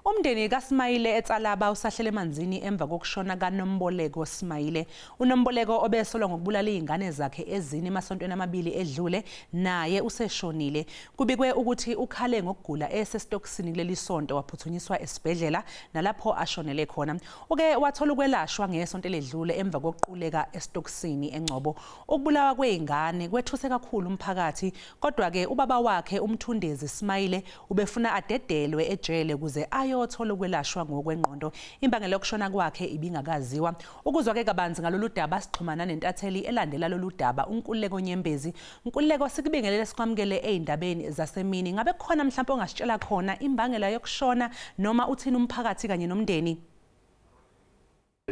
Umndeni kaSimayile eTsalaba usahlele emanzini emva kokushona kaNomboleko Simayile. UNomboleko obesolwa ngokubulala izingane zakhe ezine emasontweni amabili edlule naye useshonile. Kubikwe ukuthi ukhale ngokugula esesitokisini kuleli sonto waphuthunyiswa esibhedlela nalapho ashonele khona. Uke wathola ukwelashwa ngesonto eledlule emva kokuquleka esitokisini eNgcobo. Ukubulawa kwezingane kwethuse kakhulu umphakathi kodwa-ke ubaba wakhe uMthundezi Simayile ubefuna adedelwe ejele ukuze ayothola ukwelashwa ngokwengqondo. Imbangela yokushona kwakhe ibingakaziwa. Ukuzwa-ke kabanzi ngalolu daba sixhumana nentatheli elandela lolu daba uNkululeko Nyembezi. Nkululeko, sikubingelele sikwamukele ey'ndabeni zasemini. Ngabe kukhona mhlawumpe ongasitshela khona imbangela yokushona noma uthini umphakathi kanye nomndeni?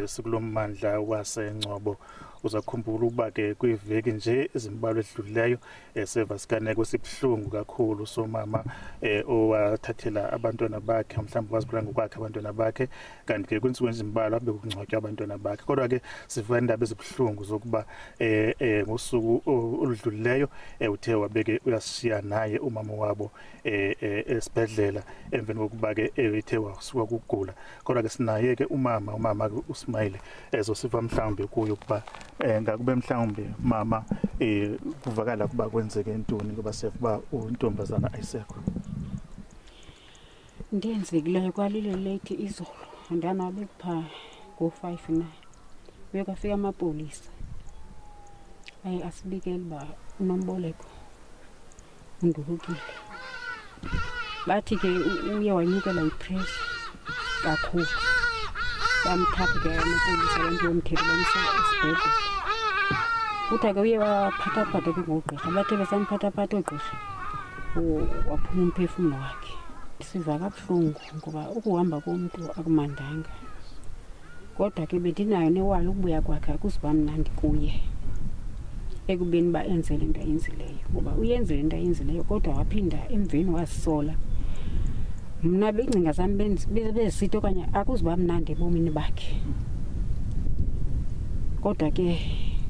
Sikulo mmandla waseNgcobo uzakhumbula ukuba ke kwiveki nje ezimbalwa edlulileyo seva siganeko esibuhlungu kakhulu somama owathathela abantwana bakhe mhlawumbe wazibulala ngokwakhe abantwana bakhe kanti ke kwiintsuku ezimbalwa bekungcwatywa abantwana bakhe. Kodwa ke siva iindaba ezibuhlungu zokuba ngosuku oludlulileyo uthe wabeke uyasishiya naye umama wabo esibhedlela emveni kokuba ke ethe wasuka kugula. Kodwa ke sinaye ke umama ke uSimayile ezosiva mhlawumbe kuyo ukuba ngakube mhlawumbe mama kuvakala kuba kwenzeke ntoni ngoba siyavuba untombazana ayisekho. Ndenzekileyo kwalile late izolo andana bekupha ngo-5 na kuye kwafika amapolisa aye asibikela uba uNomboleko undulukile. Bathi ke uye wanyukela yipressure kakhulu, bamthatha ke amapolisa abantu bomthetho bamsa esibhedlele. Kuthiwa ke uye waphathaphatha ke ngoogqirha, bathe besamphathaphatha oogqirha waphuma umphefumlo wakhe. Siva kabuhlungu ngoba ukuhamba komntu akumandanga, kodwa ke bendinayo newali ukubuya kwakhe akuzuba mnandi kuye ekubeni uba enze le nto ayenzileyo, ngoba uyenzile into ayenzileyo kodwa waphinda emveni wazisola. Mna beengcinga zam bezisithi okanye akuzuba mnandi ebomini bakhe, kodwa ke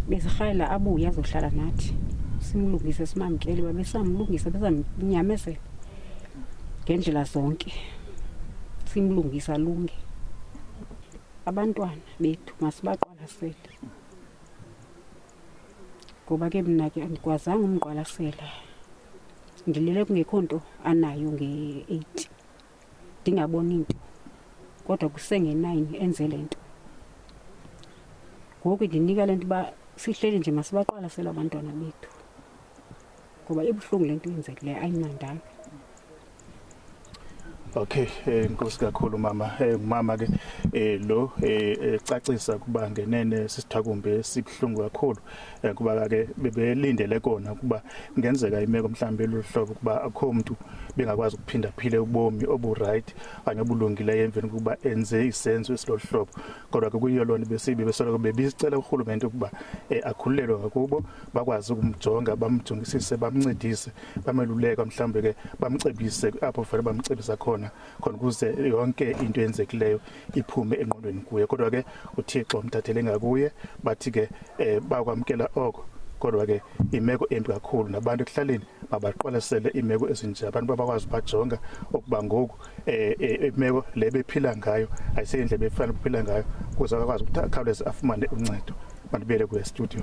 besirhalela abuye azohlala nathi simlungise simamkele uba besamlungisa besamnyamezela ngendlela zonke simlungise alunge. Abantwana bethu masibaqwalasele, ngoba ke mna ke andikwazanga umqwalasela, ndilele kungekho nto anayo nge-8 ndingaboni nto, kodwa kusenge-9 enze le nto. Ngoku ndinika le nto uba sihleli nje masibaqwalasele abantwana bethu, ngoba ibuhlungu le nto yenzekileyo, ayimnandanga. Okay, inkosi kakhulu mama. Ngumama ke lo ecacisa kuba ngenene sisithakumbe sibuhlungu kakhulu kuba ke bebelindele kona kuba kungenzeka imeko mhlambe eluhlobo kuba akho umuntu bengakwazi ukuphinda aphile ubomi obu right okanye obulungileyo emveni kokuba enze isenzo esilohlobo. Kodwa ke kuyiyo loo nto besibi besoloko bebicela urhulumente ukuba akhululelwe ngakubo bakwazi ukumjonga bamjongisise bamncedise bameluleka mhlawumbe ke bamcebise apho fanele bamcebisa khona khona ukuze yonke into eyenzekileyo iphume engqondweni kuye. Kodwa ke uThixo umthathele ngakuye bathi ke bakwamkela oko. Kodwa ke imeko embi kakhulu nabantu ekuhlaleni mabaqwalasele imeko ezinje, abantu babakwazi bajonga ukuba ngoku imeko le bephila ngayo ayiseyindlela befanele ukuphila ngayo ukuze akwazi ukuthi akhawuleze afumane uncedo. Mandibuyele kuye studio.